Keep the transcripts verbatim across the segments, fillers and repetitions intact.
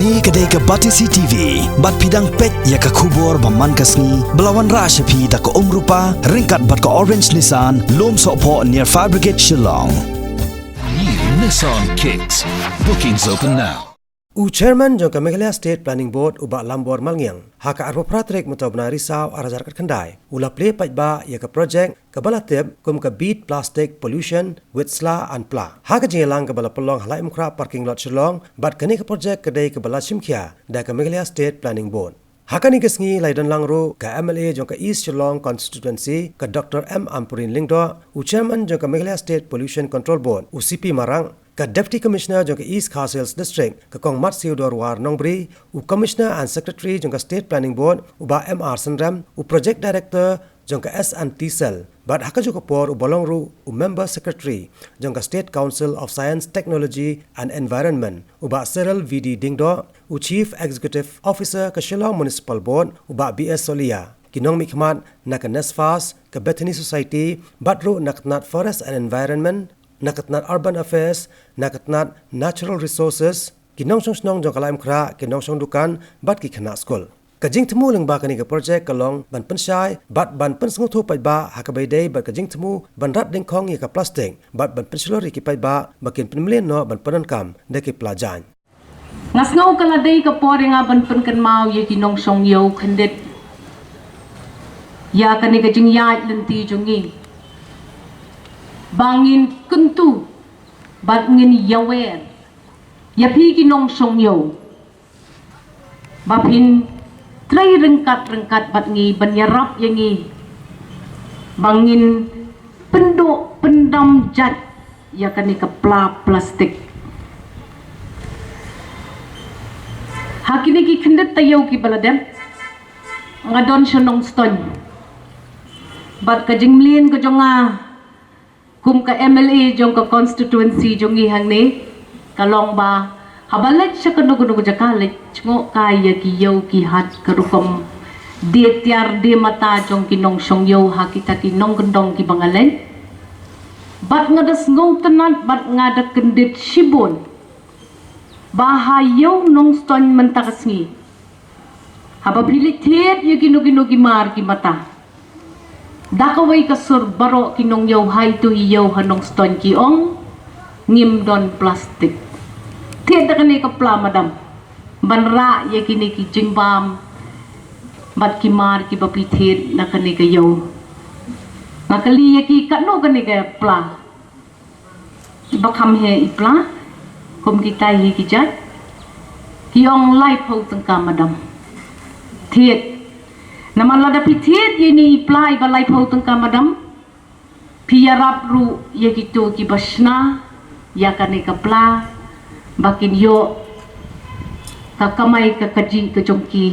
Kane ka dei ka Batesi T V, bad phi dang peit ïa ka khubor ba man ka sngi, ba la wanrah sha phi da ka Umrupa, ryngkat bad ka Orange Nissan, Lum Sohphoh near Fire Brigade Shillong. New Nissan Kicks. Bookings open now. U Chairman jong ka Meghalaya State Planning Board u Bah Lambor Malngiang, ha ka arphew phra tarik mynta u bnai Risaw arhajar khatkhyndai, u la plie paidbah ïa ka project kaba la tip kum ka Beat Plastic Pollution with Sla and Pla, ha ka jingïalang kaba la pynlong ha Laitumkhrah Parking Lot Shillong, bad kane ka project ka dei kaba la shimkhia da ka Meghalaya State Planning Board. Ha kane ka sngi la ïadon lang ruh ka M L A jong ka East Shillong Constituency, ka Doctor M Ampareen Lyngdoh, u Chairman jong ka Meghalaya State Pollution Control Board, u C P Marak, ka Deputy Commissioner jong ka East Khasi Hills District, ka Kong Matsiewdor War Nongbri, u Commissioner and Secretary jong ka State Planning Board, u Bah M R Synrem, u Project Director jong ka S and T Cell, bad ha kajuh ka por uba long ruh u Member Secretary jong ka State Council of Science, Technology and Environment, u Bah Cyril V D Diengdoh, u Chief Executive Officer ka Shillong Municipal Board, u Bah B S Solia, ki nongmihkhmat na ka NESFAS, ka Bethany Society, bad ruh na ka tnat Forest and Environment, na ka tnat Urban Affairs, na ka tnat Natural Resources, ki nongshong shnong jong ka Laitumkhrah, ki nongshong dukan, bad ki khynnah skul. Ka jingthmu lyngba kane ka project ka long ban pynshai bad ban pynsngewthuh paidbah ha kaba ïadei bad ka jingthmu ban rat dyngkhong ïa ka plastik, bad ban pynshlur ïa ki paidbah ba kin pynmlien noh ban pyndonkam da ki pla jaiñ. Nga sngew ka la dei ka por ïa nga ban pynkynmaw ïa ki nongshong ïew khyndiat ïa kane ka jingïaid lynti jong ngi, ba ngin kyntu bad ngin ïawer ïa phi ki nongshong ïew, ba phin trei ryngkat ryngkat bad ngi ban ïarap ïa ngi ba ngin pynduh pyndam jait ïa kane ka pla plastik. Ha kine ki khyndiat taïew kiba la dep, nga don sha Nongstoiñ, bad ka jingmlien ka jong nga kum ka M L A jong ka constituency jong ngi hangne, ka long ba haba leit sha kano kano ka jaka, leit jngoh kai ïa ki ïew ki hat, ka rukom die tiar die mata jong ki nongshong ïew ha kita ki nongkyndong kiba nga leit. Bad nga da sngewtynnat bad nga da kyndit shibun ba ha ïew Nongstoiñ mynta ka sngi, haba phi leit thied ïa kino kino ki mar ki mata, da kawei ka sur baroh ki nongïew ha itu i ïew ha Nongstoiñ ki ong, ngim don plastik. Thied da kane ka pla madam ban rah ïa kine ki jingbam bad ki mar kiba phi thied na kane ka ïew. Nga kylli ïa ki, katno kane ka pla? Ba kham hi i pla, kum kitai hi ki jait. Ki ong laiphew tyngka madam. Thied. Namar lada phi thied ïa ine i pla iba laiphew tyngka madam, phi ïarap ruh ïa kito kiba shna ïa kane ka pla ba kin ïoh ka kamai ka kajih ka jong ki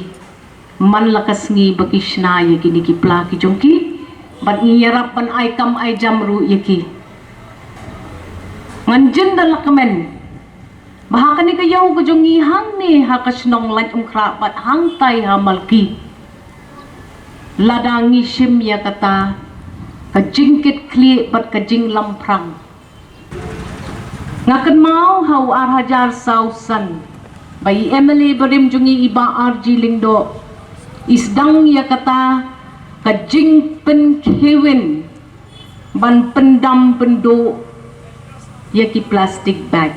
man la ka sngi ba ki shna ïa kine ki pla ki jong ki, bad ngi ïarap ban ai kam ai jam ruh ïa ki. Ngan jin da la kmen ba ha kane ka ïew ka jong ngi hangne ha ka shnong Laitumkhrah bad hangtai ha Malki, lada ngi shim ïa kata ka jingkitkhlieh bad ka jinglamphrang, nga kynmaw ha u ar hajar saw san ba i M L A barim jong ngi i Bah R G Lyngdoh i sdang ïa kata ka jingpynkheiwin ban pyndam pynduh ïa ki plastic bag.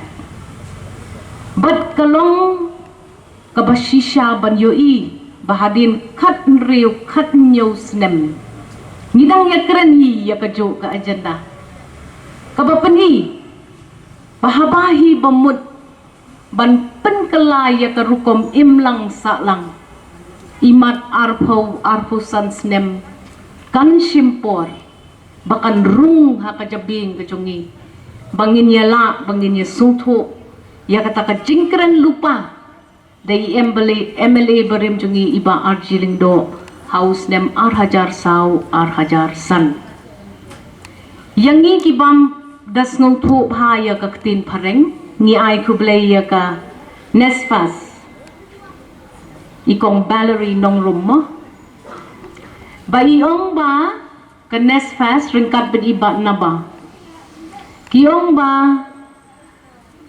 Bad ka long kaba shisha ban ïohi ba hadien khathynriew khathynñiew snem ngi dang ïakren hi ïa kajuh ka agenda kaba pyni ba haba hi ba mut ban pynkylla ïa ka rukom imlang sahlang, imat arphew, arphew san snem kan shim por ba kan rung ha ka jabieng ka jong ngi ba ngin ïalah, ba ngin ïasngewthuh ïa kata ka jingkren lypa da i M L A, M L A barim jong ngi i Bah R G Lyngdoh ha u snem ar hajar saw, ar hajar san. Ïa ngi ki bym da sngewthuh bha ïa ka ktien phareng, ngi ai khublei ïa ka NESFAS, i Kong Valerie Nongrum mo, ba i ong ba ka NESFAS ryngkat bad i Bah Naba ki ong ba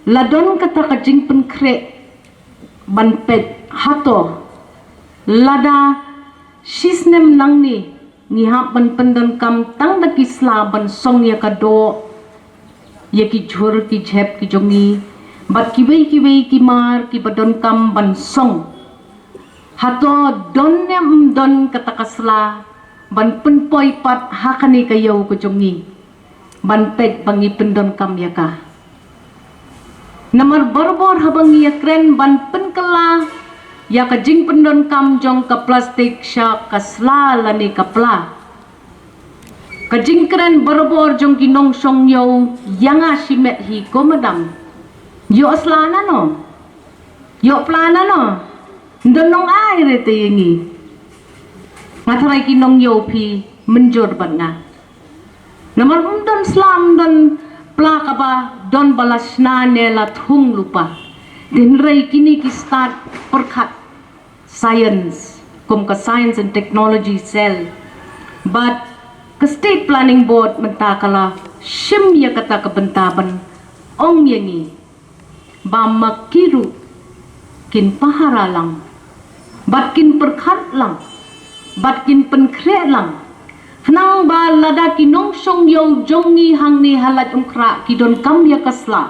la don kata ka jingpynkhreh Ban peit hato lada shisnem nangne ngi hap ban pyndonkam tang da ki sla ban song ïa ka doh, ïa ki jhur ki jhep ki jong ngi, bad kiwei kiwei ki mar kiba donkam ban song. Hato don ne ym don kata ka sla ban pynpoi pat ha kane ka ïew ka jong ngi, ban peit ba ngi pyndonkam ïa ka? Namar barabor haba ngi ïakren ban pynkylla ïa ka jingpyndonkam jong ka plastik sha ka sla lane ka pla, ka jingkren barabor jong ki nongshong ïew ïa nga shimet hi ko madam. Ïoh sla nano? Ïoh pla nano? Ym don nong ai re te ïa ngi. Nga tharai ki nongïew phi mynjur bad nga. Namar ym don sla, ym don pla kaba don ba la shna ne la thung lypa. Hynrei kine ki stad pyrkhat science, kum ka Science and Technology Cell, bad ka State Planning Board mynta ka la shim ïa kata ka bynta ban ong ïa ngi ba ma ki ruh kin pahara lang, bad kin pyrkhat lang, bad kin pynkhreh lang, khnang ba lada ki nongshong ïew jong ngi hangne ha Laitumkhrah ki donkam ïa ka sla,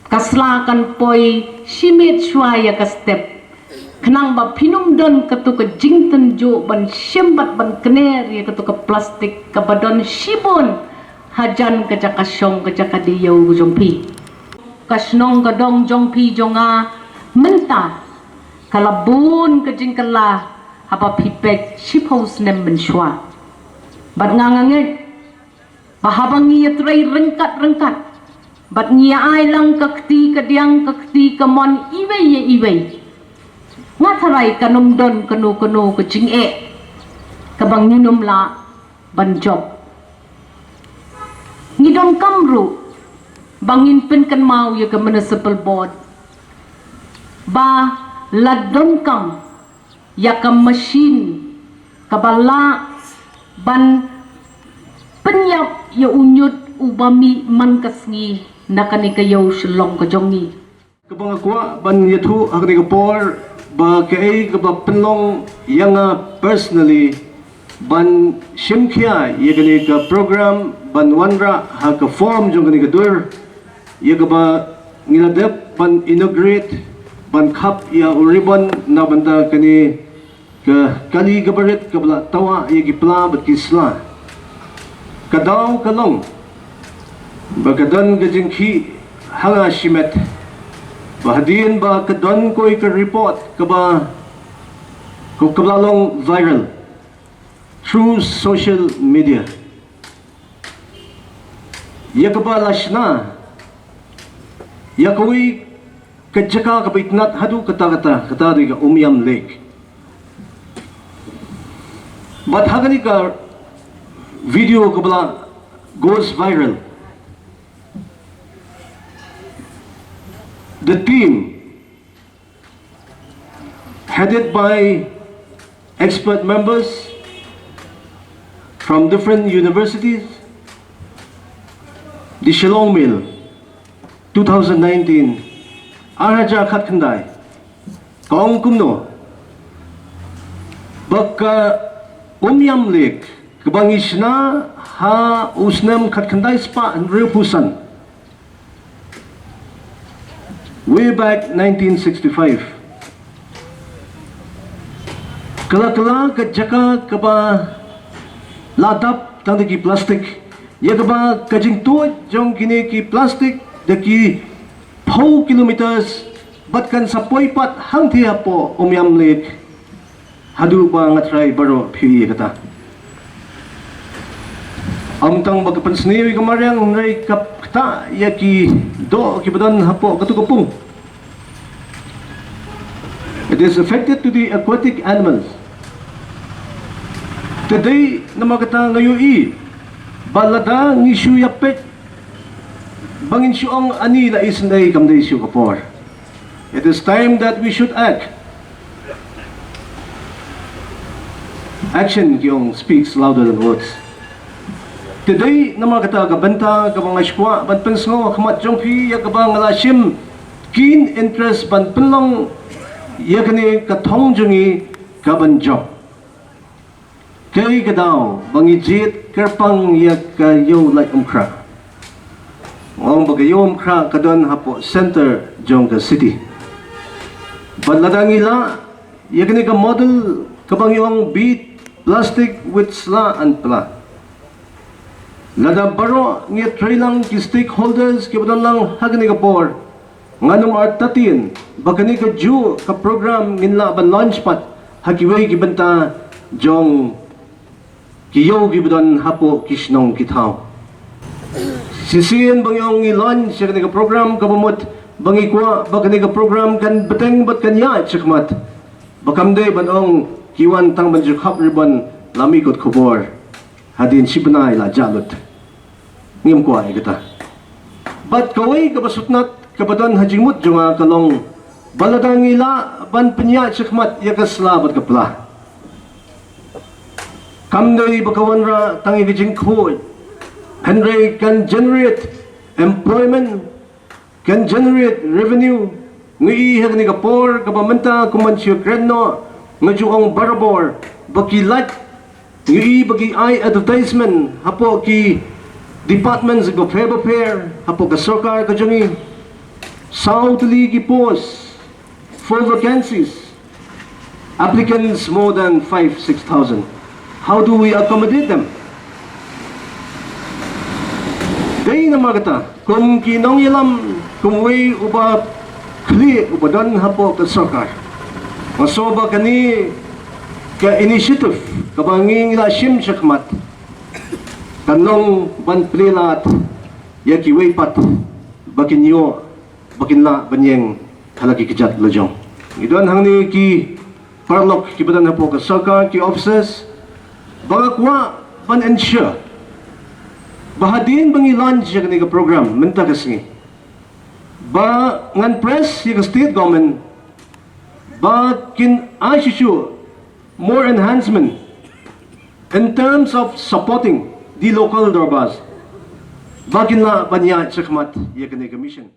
ka sla kan poi shimet shuwa ïa ka step, khnang ba phin ym don katu ka jingtynjuh ban shim bad ban kner ïa katu ka plastik kaba don shibun hajan ka jaka shong, ka jaka die ïew jong phi. Ka shnong ka dong jong phi jong nga mynta ka la bun ka jingkylla haba phi peit shiphew snem mynshuwa. Bad nga, nga ngeit ba haba ngi ïatrei ryngkat ryngkat bad ngi ïa ai lang ka kti ka diang, ka kti ka mon, iwei ïa iwei, nga tharai kan ym don kano kano ka jingeh kaba ngin ym lah ban jop. Ngi donkam ruh ba ngin pynkynmaw ïa ka Municipal Board ba la donkam ïa ka machine kaba lah ban pynïap ïa u ñiut uba mih man ka sngi na kane ka ïew Shillong ka jong ngi. Kaba nga kwah ban ïathuh ha kane ka por ba kaei kaba pynlong ïa nga personally ban shim khia ïa kane ka program ban wanrah ha ka form jong kane ka dur, ïa kaba ngi la dep ban inaugurate, ban khap ïa u ribbon na bynta kane ka kali kaba rit kaba la tawah ïa ki pla bad ki sla. Ka daw ka long ba ka don ka jingkhih ha nga shimet ba hadien ba ka don kawei ka report kaba, kaba la long viral through social media, ïa kaba la shna ïa kawei ka jaka kaba itynnad haduh katta katta, kata dei ka Umiam Lake. Bad ha kane ka video kaba la goes viral, the team headed by expert members from different universities, the Shillong Mail, two thousand nineteen, ar hajar khatkhyndai, ka ong kumno ba ka Umiam Lake kaba ngi shna ha u snem khatkhyndai spah hynriewphew san, way back nineteen sixty-five, ka la kylla ka jaka kaba la dap tang da ki plastik, ïa kaba ka jingtuid jong kine ki plastik da ki phew kilometers bad kan sa poi pat hangthie hapoh Umiam Lake. Haduh ba nga tharai baroh phi ïohi ïa kata. Ym tang ba ka pynsniew ïa ka mariang, hynrei ka ktah ïa ki doh kiba don hapoh katu ka pung. It is affected to the aquatic animals. Te dei namar kata nga ïohi ba lada ngi shu ïa peit ba ngin shu ong ani la isynei, kam dei shuh ka por. It is time that we should act. Action, ki ong, speaks louder than words. Te dei namar kata ka bynta kaba nga sngewkwah ban pynsngew ha khmat jong phi ïa kaba nga la shim keen interest ban pynlong ïa kane ka thong jong ngi ka ban jop. Kaei ka daw ba ngi jied kyrpang ïa ka Ïew Laitumkhrah? Ong ba ka Ïew Umkhrah ka don hapoh center jong ka city. Bad lada ngi lah ïa kane ka model kaba ngi ong beat plastic with sla and pla. Lada baroh ngi ïatreilang ki stakeholders kiba don lang ha kane ka por, ngan ym artatien ba kane kajuh ka program ngin lah ban launch pat ha kiwei ki bynta jong ki ïew kiba don hapoh ki shnong ki thaw. Shisien ba ngi ong ngi launch ïa kane ka program kaba mut ba ngi kwah ba kane ka program kan bteng bad kan ïaid shakhmat. Ba kam dei ban ong ki wan tang ban ju khap ribbon la mih kot khubor hadien shi bnai la jah lut. Ngim kwah ïa kata. Bad kawei kaba sutnat kaba don ha jingmut jong nga ka long ba lada ngi lah ban pynïaid shakhmat ïa ka sla bad ka pla, kam dei ba ka wanrah tang ïa ka jingkhuid, hynrei kan generate employment, kan generate revenue. Ngi i ha kane ka por kaba mynta kum ban shu kren noh, nga ju ong barabor ba ki lait, ngi i ba ki ai advertisement hapoh ki departments bapher bapher hapoh ka sorkar ka jong ngi. Saw tylli ki post, four vacancies, applicants more than five six thousand. How do we accommodate them? Dei namar kata kum ki nongïalam, kum uwei uba khlieh uba don hapoh ka sorkar, nga sngew ba kane ka initiative kaba ngi la shim shakhmat kan long ban plie lad ïa kiwei pat ba kin ïoh, ba kin lah ban ïeng ha la ki kjat la jong. Ngi don hangne ki paralok kiba don hapoh ka sorkar, ki officers, ba nga kwah ban ensure ba hadien ba ngi launch ïa kane ka program mynta ka sngi, ba ngan press ïa ka state government ba kin ai shuh shuh more enhancement in terms of supporting the local darbars ba kin lah ban ïaid shakhmat ïa kane ka mission.